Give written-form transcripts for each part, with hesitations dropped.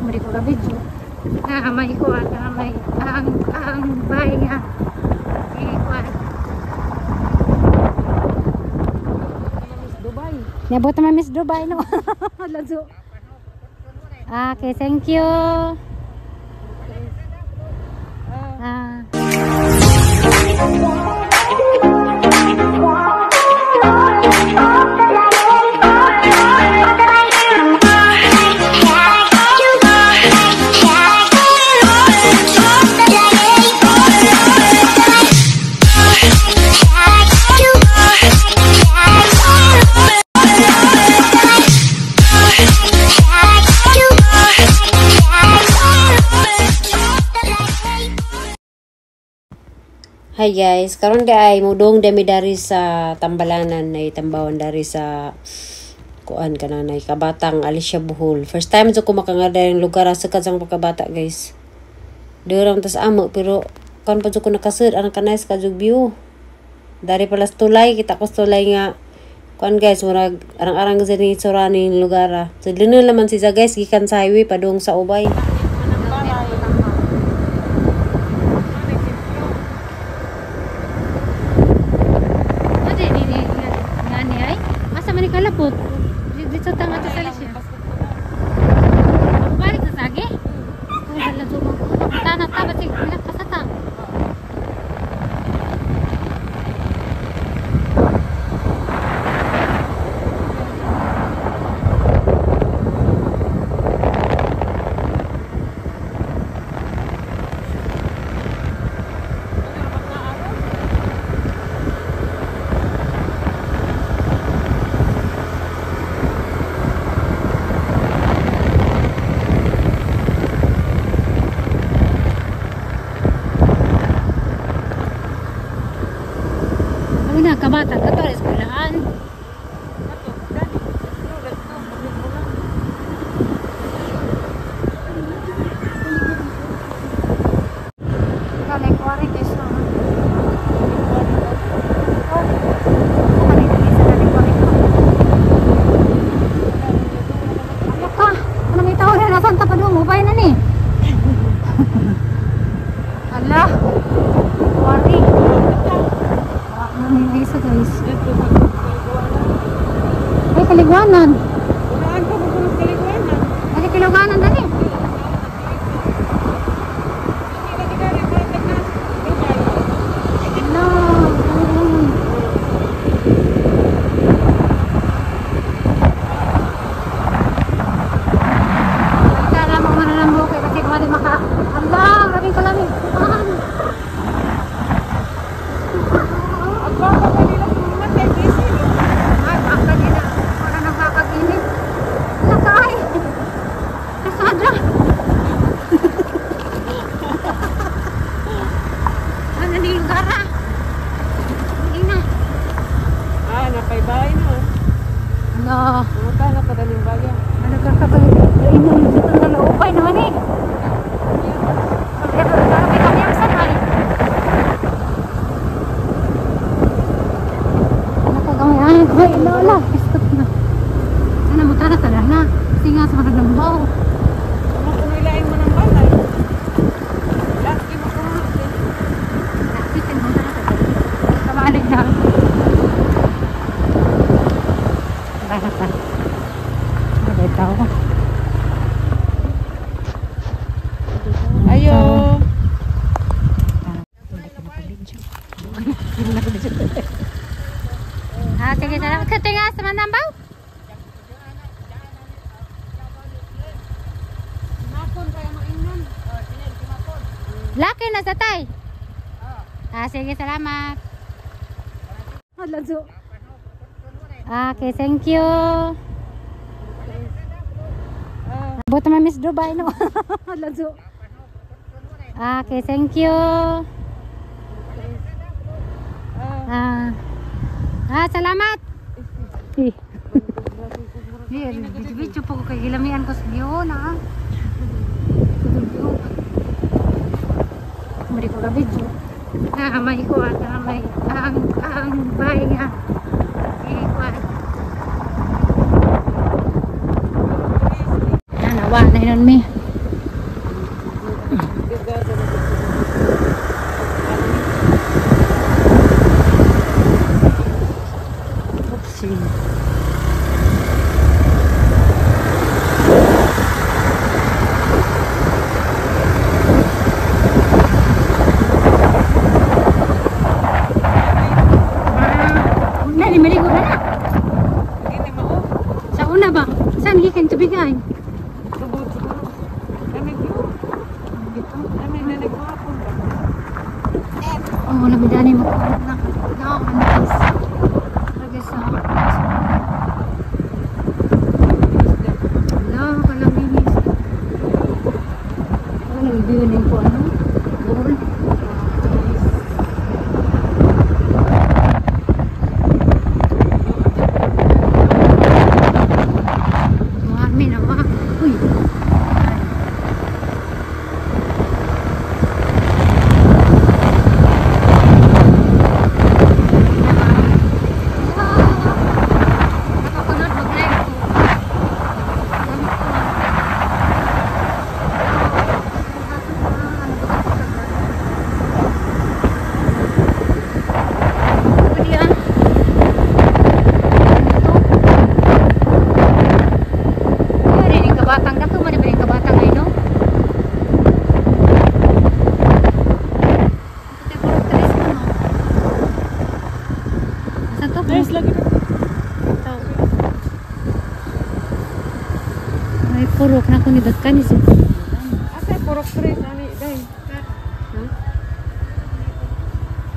Mali ko ka-video. Na may kuha, na may ang bahay nga. Eh, kuha. Dubai. Nabot naman Miss Dubai, no? Lazo. Okay, thank you. Ah. Hi guys, karon di ay mudong dami dari sa Tambalanan ay tambawan dari sa kuan kananay Kabatang Alicia Bohol. First time jud ko makanga dari lugar sa kajang pagkabata guys. Durang tas amo pero kan pa jud ko nakasud ang kanay sa kajug view. Dari pala sa tulay kita ko sa tulay nga kuan guys, murag arang-arang sa ni itsura ning lugar. Ah. So dili naman siya guys gikan sa highway padung sa Ubay. Ate, ni ni nga ni ay. Asa man ni kalapot? Dito ta nga sa Alicia. Balik sa sagi? Ay, hala so mo. Tana ta ba sig pila kasata. Ano na kabata ka to eskwelahan. Kale kwari keso. Ka, ano may tao na nasa pa doon, ubay na ni. Ala. Kwari. Ano isa guys? Ay, kaligwanan. Unahan ko kung kaligwanan. Ay, kaligwanan dali. No. Kala mo man lang kay kasi kumali maka. Allah, grabe kalamig. Ang baka kanila sumamatay, diesel. Ay, baka nila. Wala nang kakaginit. Lakay. Kasada. Ano ni lugar ah? Hindi na. Ah, napaybay no. Ano? Pumunta na padaling bagya. Ano ka kapag inom dito sa laupay naman eh. Pero grabe kami ang sanay. Nakagamay ay, ay, lola. Stop na. Sana mo tara tara na. Kasi nga sa mga lambaw. Kung kumilain mo ng balay. Laki mo kung Nakitin mo tara tara. Kamalig na. Tara tara. Bagay tao. Ayo. Ah, sige, salamat. Katinga sa manambaw? Laki na sa tay. Ah, sige, salamat. Lazo. Okay, thank you. Abot naman Miss Dubai, no? Lazo. Okay, thank you. Ah, ah, salamat. Eh. Video po ko kay gilamian ko sa view na. Mari ko ka video. Na may kuha, na may ang bahay nga. Eh, kuha. Na nawa na hinon mi. Tubod siguro. Lamig yun. Dito. Lamig na nagpahapon ba? Oh, wala ba dani mo na na guys. Lagi sa. Wala kalaminis. Wala view ning ko ano. Buhol. Marami na ba? Uy. Nakakunod mag-live ko. Pwede ah. Ito. Pwede rin kabatang kato, man rin kabatang ay no? Ito puro tres mo no? Asa to? Nice lagi na. Ay, purok na ko ni Batkan is. Asa purok tres ani day.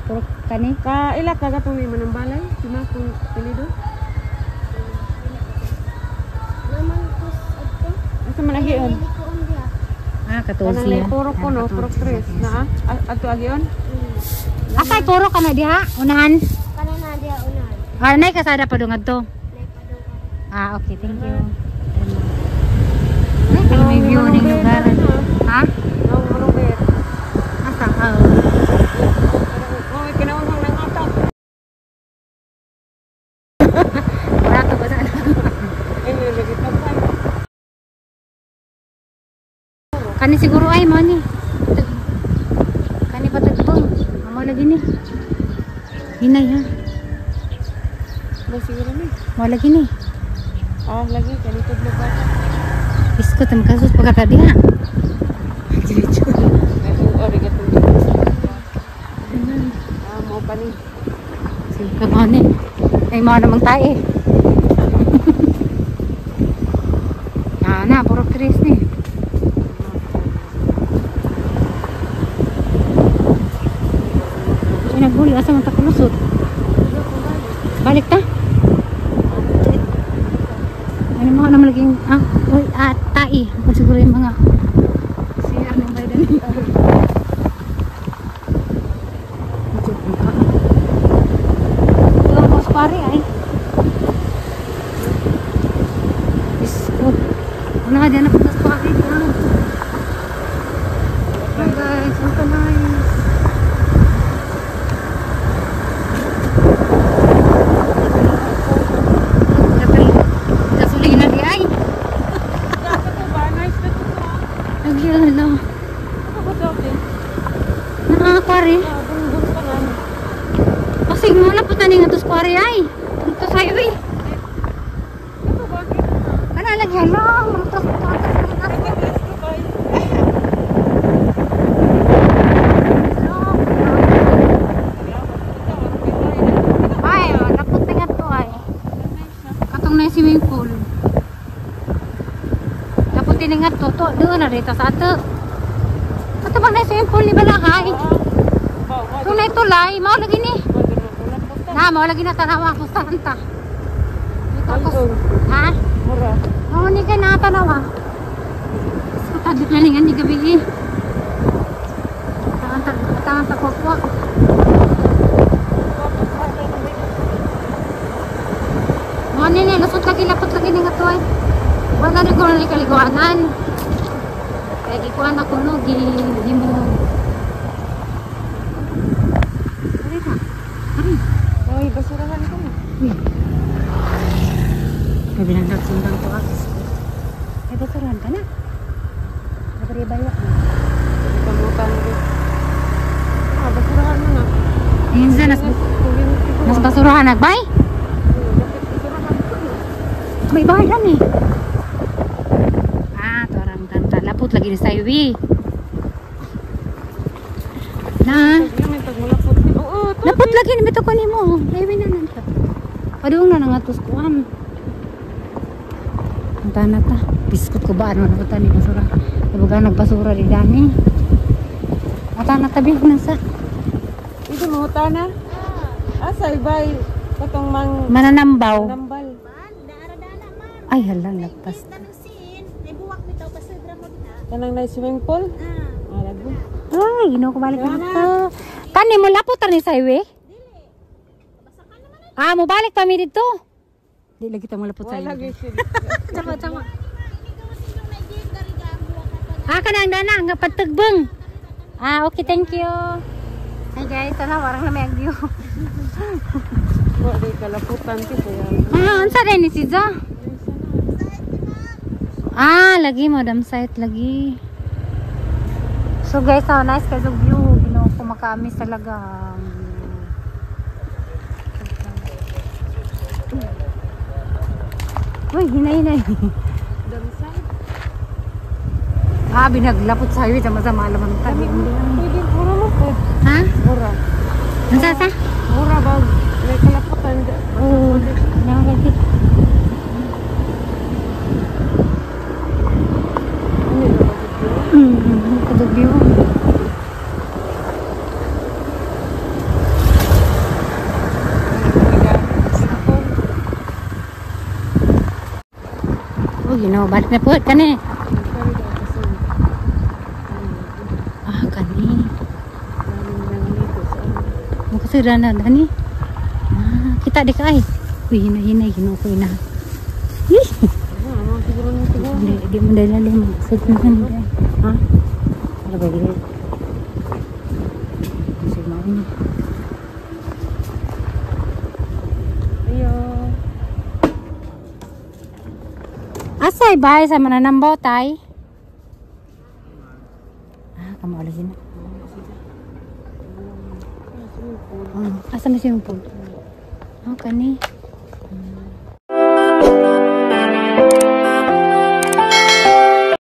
Purok kani. Ka ila ka gatong ni manambalay? Sima kung pilido? Asa man agion? Ah, katol Kanang siya. may purok ko no, purok tres na ah. Adto agion? Asay purok ka na diha? Unahan. Kana na dia unahan. Ah, nay kasada pa dong adto. Nay padung. Ah, okay, thank you. Ay, kaya may view ng lugar. Ha? Nang manubir. Asa? Ah, Oh, kinaunang nang atak. Barato ba sana? Ay, lagi tapay. Kani siguro ay mo ni. Kani pa tagpong. Amo lagi ni. Hinay ha. Ba siguro ni. Mo lagi ni. Ah, lagi kanito lugar. Isko tam kasus pagkata diha. Diretso. May arigato. Ah, mo pa ni. Sige ka ni. Ay mo namang tae. Na na, puro tres ni. Ay, naghuli. Asa man ta kulusot? Balik ta. Ano mo naman laging ah, uy, ah, tai. Ako siguro yung mga CR ng baydan. Ito ang boss pare ay. Isko. Wala ka dyan na punta sa pare. Hi guys, ang nice. Gasolina di ay. Ito ba? Nice na to. Nagyan na. Ako ba dati? Nakakwari. Ah, bundok pa na. Kasi mo na punta ni nga to square ay. Ito sa highway. Ito ba? Kana lagi hala, mga tas tas. Ito ba? Ay, napot na nga to ay. Katong na swimming pool. Napot din nga to, to doon na rito sa ato. Ato ba na swimming pool ni Balahay? Kung na tulay, mao lagi ni. Na, mao lagi na tanawa ko sa anta. Dito ako. Ha? Mura. Oo, ni ka na tanawa. So, tadlit na ningan ni gabi eh. Tangan ta kuwa. Mga nini, lusot lagi, lapot lagi ni nga to ay. Wala na ko nali kaliguanan. Kaya gikuan ako no, gi, gi mo. Ari na. Ari. Ay, basurahan ko na. Uy. Kaya binangag sundang ko ah. Ay, basurahan ka na. Nabari-bayo ka. Kamutan ko. Ah, basurahan mo na. Ayun nas, nas basurahan nagbay. May bahay lang eh. Ah, torang tanta. Lapot lagi ni sayo eh. Na. Lapot lagi ni bito ko nimo. Highway na nanta. Padung na nga tus kuan. Anta na ta. Biskot ko ba ano na ni basura. Ibuga nagbasura di dani. Ata natabi na sa Ito mo na. Asa ibay katong mang mananambaw. nambal. Ay hala lagpas. Kanang na swimming pool. Ah, lagi. Ay, Ginoo ko balik na to. Kani mo lapot ni sa highway? Ah, mo balik pa mi dito. Di lagi ta mo lapot sa Wala highway. gyud siya. Tama, tama. Ah, kanang dana nga patagbang. Ah, okay, thank you. Hi guys, sana warang na may ang view. Wa di kalaputan ti kuya. Ah, unsa din ni Siza? Ah, lagi madam site lagi. So guys, how nice kayo view. Ginoo ko makaamis talaga ang view. Uy, hinay-hinay. Damsay. Ah, binaglapot sa highway. Sama-sama alaman tayo. Pwede mura mo po. Ha? Mura. Unsa sa? Mura ba? May kalaputan. Oo. Nakakakit. Ano na ba dito? Kadog view. Swimming pool. Oh, balik na po. Kani. Ah, kani. Mo kasi rana dani. Ah, kita di ka ay. Uy, hinay-hinay, ginoo ko ina. Ih! Hindi, di mo dahil lalim. Sa na. Ha? Ano ba dili? Sige, mauna. Ayo. Asay bay sa mananambaw tay. Ah, kamo lagi na. Oh, asa mo swimming pool? Oh, kani.